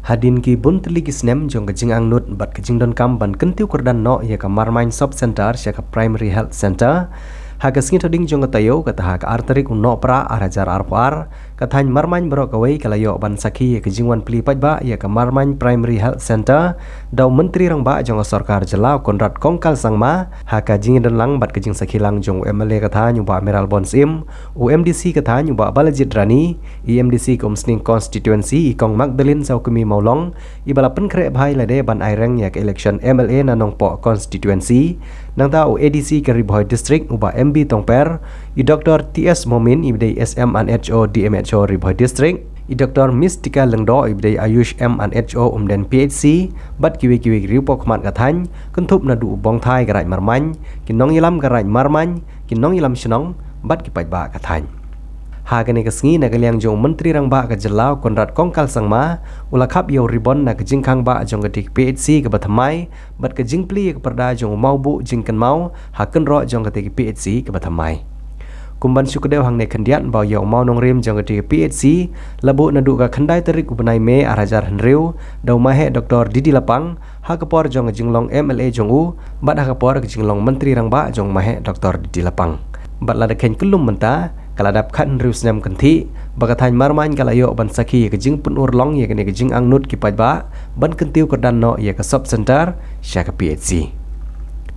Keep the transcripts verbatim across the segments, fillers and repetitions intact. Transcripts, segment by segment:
Hadien ki bun tylli ki snem jong ka jingangnud bad ka jingdonkam ban kyntiew kyrdan noh ïa ka Marmain Sub Centre sha ka Primary Health Centre, ha ka sngi Thohdieng jong ka taïew, kata ha ka ar tarik u Nohprah ar hajar arphew ar, ka thaiñ Marmain baroh kawei ka la ïoh ban sakhi ïa ka jingwan plie paidbah ïa ka Marmain Primary Health Centre da u Myntri Rangbah jong ka Sorkar Jylla u Conrad Kongkal Sangma, ha ka jingïadon lang bad ka jingsakhi lang jong u M L A ka thaiñ u Bah Mayralborn Syiem, u M D C ka thaiñ u Bah Balajied Rani, i M D C ka Umsning Constituency i Kong Magdalene Sawkmie Mawlong, iba la pynkhreh bha ïa lade ban aireng ïa ka election M L A na Nongpoh Constituency, nangta u A D C ka Ri Bhoi District u Bah M B Tongper, i Doctor T S Momin iba dei S M and H O D M H O Ri Bhoi District, i Doctor Mystica Lyngdoh iba dei Ayush M and H O Umden P H C, bad kiwei kiwei ki riew paw khmat ka thaiñ, kynthup naduh u bongthai ka Raid Marmain, ki nongïalam ka Raid Marmain, ki nongïalam shnong, bad ki paidbah ka thaiñ. Ha kane ka sngi, na ka liang jong u Myntri Rangbah ka Jylla u Conrad Kongkal Sangma, u la khap ïa u ribon na ka jingkhang bah jong katei ka P H C kaba thymmai, bad ka jingplie ïa ka pyrda jong u mawbuh jingkynmaw ha kynroh jong katei ka P H C kaba thymmai. Kum ban shu kdew hangne khyndiat ba ïa u mawnongrim jong katei ka P H C la buh naduh ka khyndai tarik u bnai May ar hajar hynriew da u Maheh Doctor D D Lapang, ha ka por jong ka jinglong M L A jong u, bad ha ka por ka jinglong Myntri Rangbah jong u Maheh Doctor D D Lapang. Bad lada kheiñ kyllum mynta, ka la dap khathynriew snem kynthih ba ka thaiñ Marmain ka la ïoh ban sakhi ïa ka jingpynurlong ïa kane ka jingangnud ki paidbah ban kyntiew kyrdan noh ïa ka Sub Centre sha ka P H C.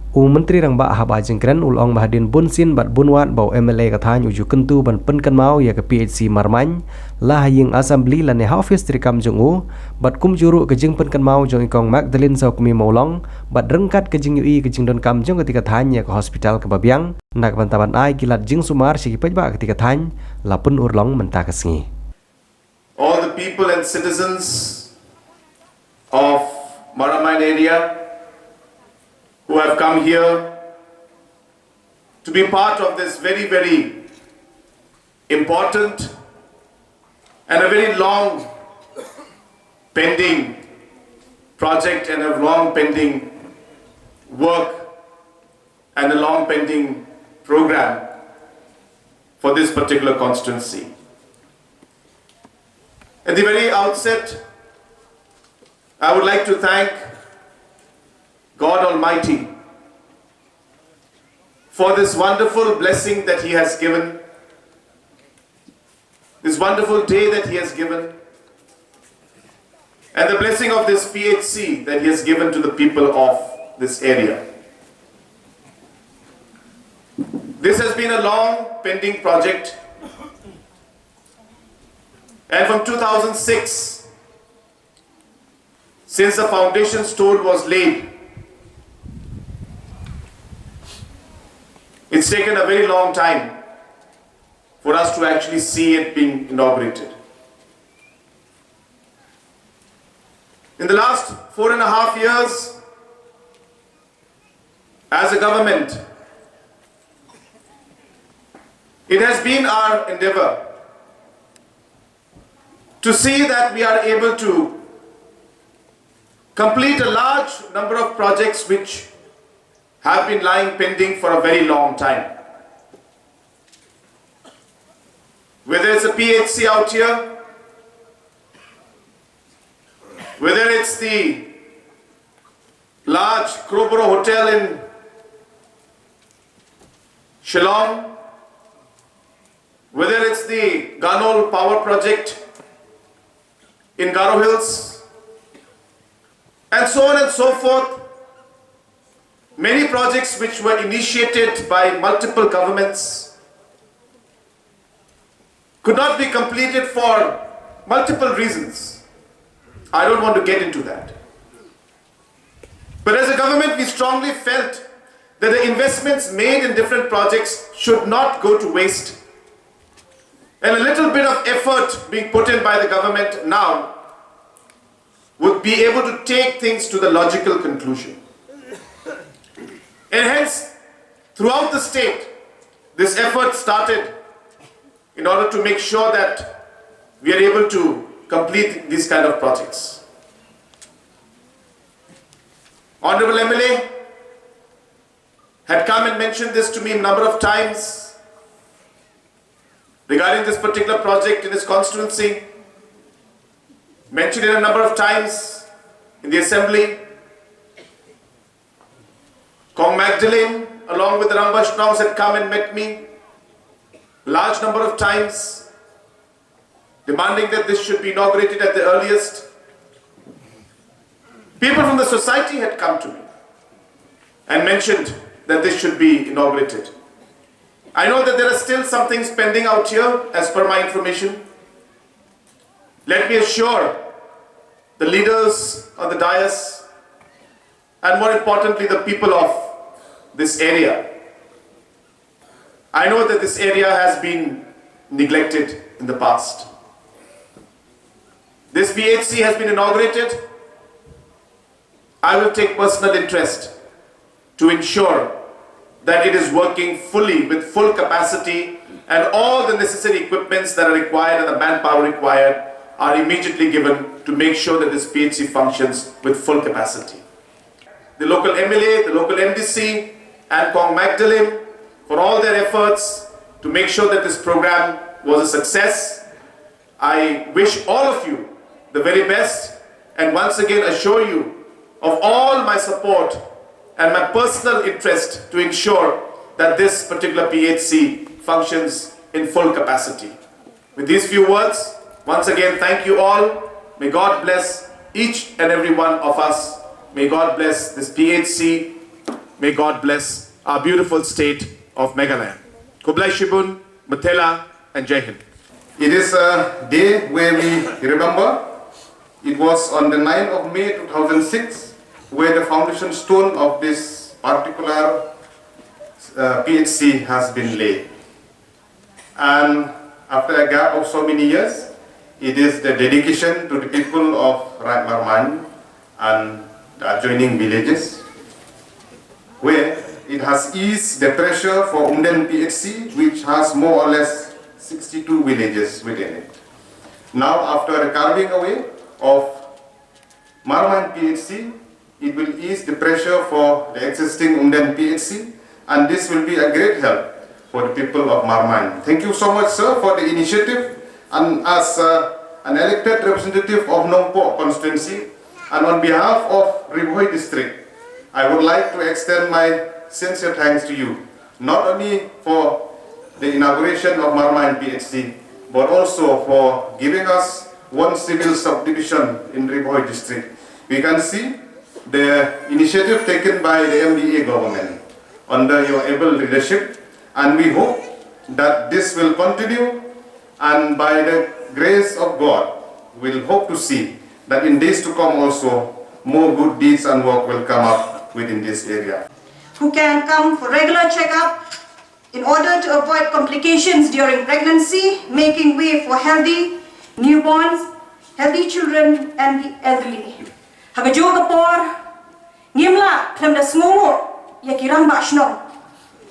U Myntri Rangbah haba ai jingkren u la ong ba hadien bunsien bad bunwad ba u M L A ka thaiñ u ju kyntu ban pynkynmaw ïa ka P H C Marmain, la ha ïing Assembly lane ha office treikam jong u, bad kumjuh ruh ka jingpynkynmaw jong i Kong Magdalene Sawkmie Mawlong, bad ryngkat ka jingïohi ka jingdonkam jong katei ka thaiñ ïa ka hospital kaba biang, na ka bynta ban ai ki lad jingsumar sha ki paidbah katei ka thaiñ, la pynurlong mynta ka sngi. All the people and citizens of Maramain area who have come here to be part of this very, very important and a very long pending project and a long pending work and a long pending program for this particular constituency. At the very outset, I would like to thank God Almighty for this wonderful blessing that He has given, this wonderful day that He has given, and the blessing of this P H C that He has given to the people of this area. This has been a long pending project, and from two thousand six, since the foundation stone was laid, it's taken a very long time for us to actually see it being inaugurated. In the last four and a half years, as a government, it has been our endeavor to see that we are able to complete a large number of projects which have been lying pending for a very long time. Whether it's a P H C out here, whether it's the large Crowborough Hotel in Shillong, whether it's the Ganol Power Project in Garo Hills, and so on and so forth, many projects which were initiated by multiple governments could not be completed for multiple reasons. I don't want to get into that. But as a government, we strongly felt that the investments made in different projects should not go to waste. And a little bit of effort being put in by the government now would be able to take things to the logical conclusion. And hence, throughout the state, this effort started in order to make sure that we are able to complete these kind of projects. Honorable M L A had come and mentioned this to me a number of times regarding this particular project in his constituency. Mentioned it a number of times in the assembly. Kong Magdalene, along with the Rangbah Shnongs, had come and met me large number of times, demanding that this should be inaugurated at the earliest. People from the society had come to me and mentioned that this should be inaugurated. I know that there are still some things pending out here, as per my information. Let me assure the leaders on the dais, and more importantly, the people of this area. I know that this area has been neglected in the past. This P H C has been inaugurated. I will take personal interest to ensure that it is working fully with full capacity, and all the necessary equipments that are required and the manpower required are immediately given to make sure that this P H C functions with full capacity. The local M L A, the local M D C, and Kong Magdalene for all their efforts to make sure that this program was a success. I wish all of you the very best and once again assure you of all my support and my personal interest to ensure that this particular P H C functions in full capacity. With these few words, once again, thank you all. May God bless each and every one of us. May God bless this P H C. May God bless our beautiful state of Meghalaya. Khublei shibun, Mathela, and Jai Hind. It is a day where we remember. It was on the ninth of May two thousand six where the foundation stone of this particular uh, P H C has been laid. And after a gap of so many years, it is the dedication to the people of Raid Marmain and the adjoining villages, where it has eased the pressure for Umden P H C, which has more or less sixty-two villages within it. Now, after the carving away of Marmain P H C, it will ease the pressure for the existing Umden P H C, and this will be a great help for the people of Marmain. Thank you so much, sir, for the initiative. And as uh, an elected representative of Nongpoh constituency, and on behalf of Ri Bhoi district, I would like to extend my sincere thanks to you, not only for the inauguration of Marmain P H C, but also for giving us one civil subdivision in Ri Bhoi district. We can see the initiative taken by the M D A government under your able leadership, and we hope that this will continue, and by the grace of God, we'll hope to see that in days to come also, more good deeds and work will come up within this area. Who can come for regular checkup in order to avoid complications during pregnancy, making way for healthy newborns, healthy children, and the elderly. Ha kajuh ka por, ngim lah khlem da sngewnguh ïa ki rangbah shnong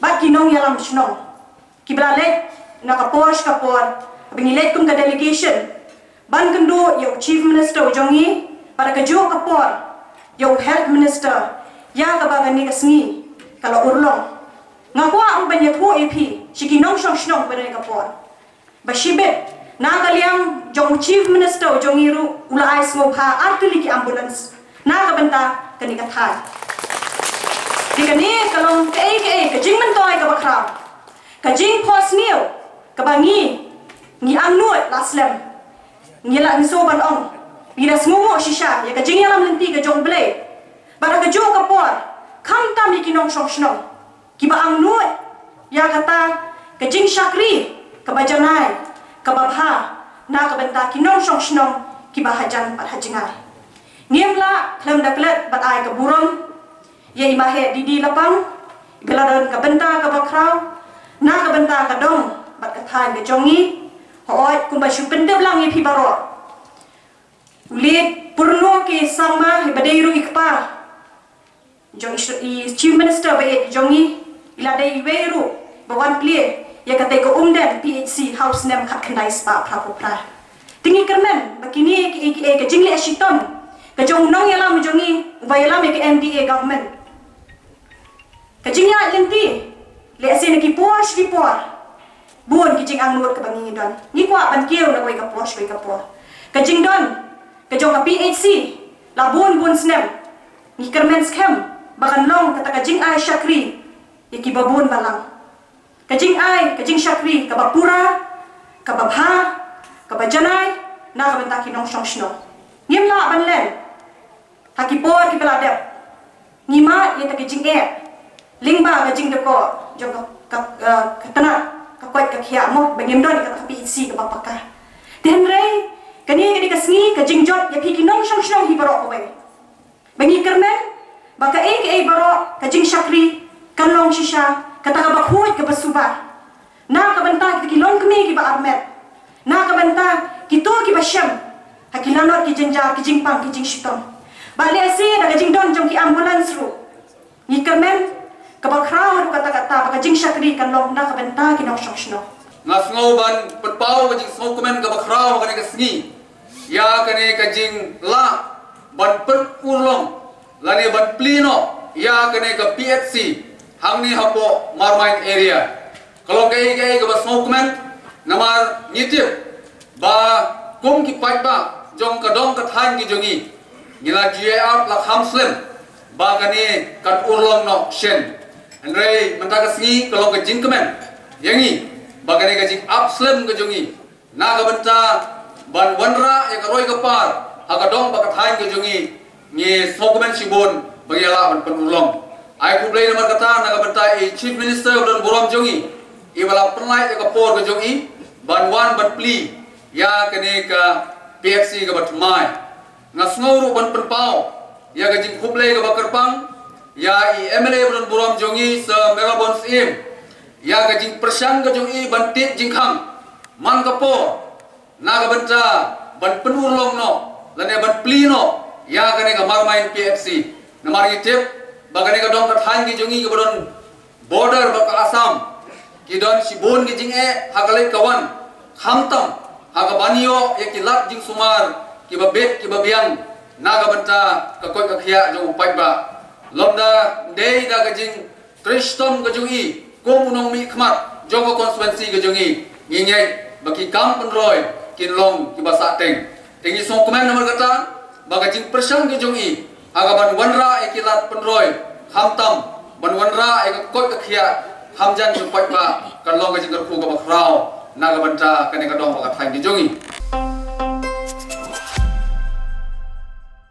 bad ki nongïalam shnong kiba la leit na ka por sha ka por, ba ngi leit kum ka delegation ban kynduh ïa u Chief Minister u jong ngi, bad ha kajuh ka por ïa u Health Minister, ïa kaba kane ka sngi ka la urlong. Nga kwah ruh ban ïathuh ïa phi sha ki nongshong shnong ba ha kane ka por, ba shibit na ka liang jong u Chief Minister u jong ngi ruh u la ai sngewbha ar tylli ki ambulance na ka bynta kane ka thaiñ. Te kane ka long kaei kaei ka jingmyntoi kaba khraw, ka jingphohsniew kaba ngi, ngi angnud la slem. Ngi la, ngi sngewbha ban ong, ngi la sngewnguh shisha ïa ka jingïalam lynti ka jong U Blei. Bad ha kajuh ka por, khamtam ïa ki nongshong shnong kiba angnud ïa kata ka jingshakri kaba janai, kaba bha na ka bynta ki nongshong shnong kiba hajan bad hajngai. Ngim lah khlem da klet bad ai ka burom ïa i Maheh Didi Lapang, iba la don ka bynta kaba khraw na ka bynta ka dong bad ka thaiñ ka jong ngi. Hooid, kumba shu pyntip lang ïa phi baroh, u Late Purno K Sangma, iba dei ruh i kpa jong i Chief Minister ba ïeit jong ngi, i la dei iwei ruh ba wan plie ïa katei ka Umden P H C ha u snem khatkhyndai spah phra phew phra. Te ngi kyrmen ba kine kiei kiei ka jingleh shitom ka jong u nongïalam jong ngi uba ïalam ïa ka M D A government, ka jingïaid lynti, lehse na ki por sha ki por, bun ki jingangnud kaba ngi don. Ngi kwah ban kiew na kawei ka por sha kawei ka por. Ka jingdon Ka jong ka P H C la bun bun snem ngi kyrmen skhem ba kan long kata ka jingai shakri ïa kiba bun balang. Ka jingai, ka jingshakri kaba pura, kaba bha, kaba janai na ka bynta ki nongshong shnong. Ngim lah ban len ha ki por kiba la dep. Ngi mad ïa kata ka jingeh lyngba ka jingdukor jong ka, ka, ka, ka tnat ka koit ka khiah mo, ba ngim don ïa kata ka P H C kaba paka. Te hynrei kane ka dei ka sngi ka jingjop ïa phi ki nongshong shnong hi baroh kawei. Ba ngi kyrmen ba kaei kaei baroh ka jingshakri kan long shisha kata kaba khuid kaba suba na ka bynta kita ki longkmie kiba armet, na ka bynta kito kiba shem ha ki lanot ki jynjar, ki jingpang ki jingshitom. Bad lehse da ka jingdon jong ki ambulance ruh ngi kyrmen kaba khraw ruh kata kata ba ka jingshakri kan long na ka bynta ki nongshong shnong. Nga sngew ban pynpaw ka jingsngewkmen kaba khraw ha kane ka sngi ïa kane ka jinglah ban pynurlong lane ban plie noh ïa kane ka P H C hangne hapoh Marmain area. Ka long kaei kaei kaba sngewkmen namar ngi tip ba kum ki paidbah jong ka dong ka thaiñ ki jong ngi, ngi la ju ïai ap la kham slem ba kane kan urlong noh shen. Hynrei mynta ka sngi ka long ka jingkmen ïa ngi ba kane ka jingap slem ka jong ngi na ka bynta ban wanrah ïa ka roi ka par ha ka dong bad ka thaiñ ka jong ngi, ngi sngewkmen shibun ba ngi lah ban pynurlong. Ai khublei namar kata na ka bynta i Chief Minister ba don burom jong ngi, iba la pynlait ïa ka por ka jong i ban wan ban plie ïa kane ka P H C kaba thymmai. Nga sngew ruh ban pynpaw ïa ka jingkhublei kaba kyrpang ïa i M L A ba don burom jong ngi, Sir Mayral Born Syiem, ïa ka jingpyrshang ka jong i ban tied jingkhang man ka por na ka bynta ban pynurlong noh lane ban plie noh ïa kane ka Marmain P H C. Namar ngi tip ba kane ka dong ka thaiñ ki jong ngi kaba don border bad ka Assam, ki don shibun ki jingeh ha ka leit ka wan, khamtam ha kaban ïoh ïa ki lad jingsumar kiba bit kiba biang na ka bynta ka koit ka khiah jong u paidbah. Lymda dei da ka jingtrei shitom ka jong i kum u nongmihkhmat jong ka constituency ka jong i, ngi ngeit ba ki kam pynroi kin long kiba sahteng. Te ngi sngewkmen namar kata ba ka jingpyrshang ka jong i ha kaban wanrah ïa ki lad pynroi, khamtam ban wanrah ïa ka koit ka khiah kham jan jong u paidbah, kan long ka jingkyrkhu kaba khraw na ka bynta kane ka dong bad ka thaiñ ka jong i.